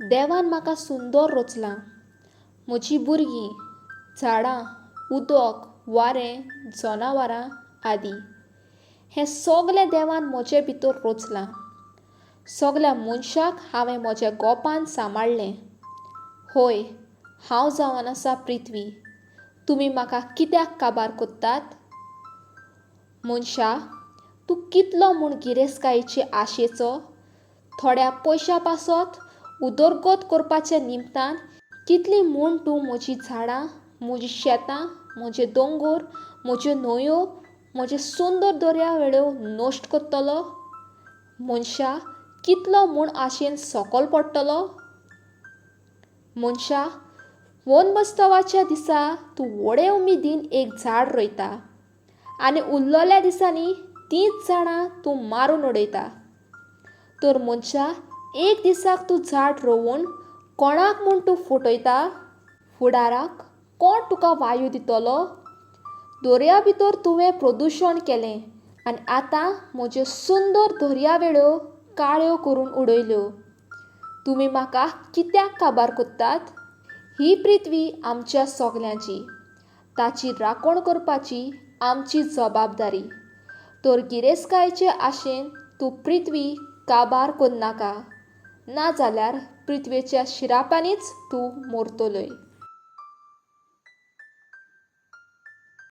देवान म्हाका सुंदर रचलां. म्हजीं भुरगीं, झाडां, उदक, वारें, जनावरां आदी हें सगलें देवान म्हजे भितर रचलां. सगल्या मनशाक हांवें म्हज्या गोपान सांबाळ्ळें. हय, हांव जावन आसा पृथ्वी. तुमी म्हाका कित्याक काबार कोत्तात? मनशा, तूं कितलो म्हूण गिरेस्तकायेचे आशेचो? थोड्या पयशां पासत उदरगत करपाच्या निमतान कितली म्हूण तूं म्हजीं झाडां, म्हजीं शेतां, म्हजे दोंगोर, म्हज्यो न्हंयो, म्हज्यो सुंदर दर्यावेळो नश्ट करतलो? मनशा, कितलो म्हूण आशेन सकयल पडटलो? मनशा, वनमहोत्सवाच्या दिसा तूं व्हडे उमेदीन एक झाड रोयता आनी उरलेल्या दिसांनी तींच झाडां तूं मारून उडयता. तर मनशा, एक दिसाक तूं झाड रोवन कोणाक म्हूण तूं फटयता? फुडाराक कोण तुका वायू दितलो? दर्या भितर तुवें प्रदुशण केलें आनी आतां म्हज्यो सुंदर दर्यावेळो काळ्यो करून उडयल्यो. तुमी म्हाका कित्याक काबार कोत्तात? ही पृथ्वी आमच्या सगल्यांची. ताची राखण करपाची आमची जबाबदारी. तर गिरेस्तकायेचे आशेन तूं पृथ्वी काबार करनाका, नाजाल्यार पृथ्वेच्या शिरापांनीच तूं मरतलोय.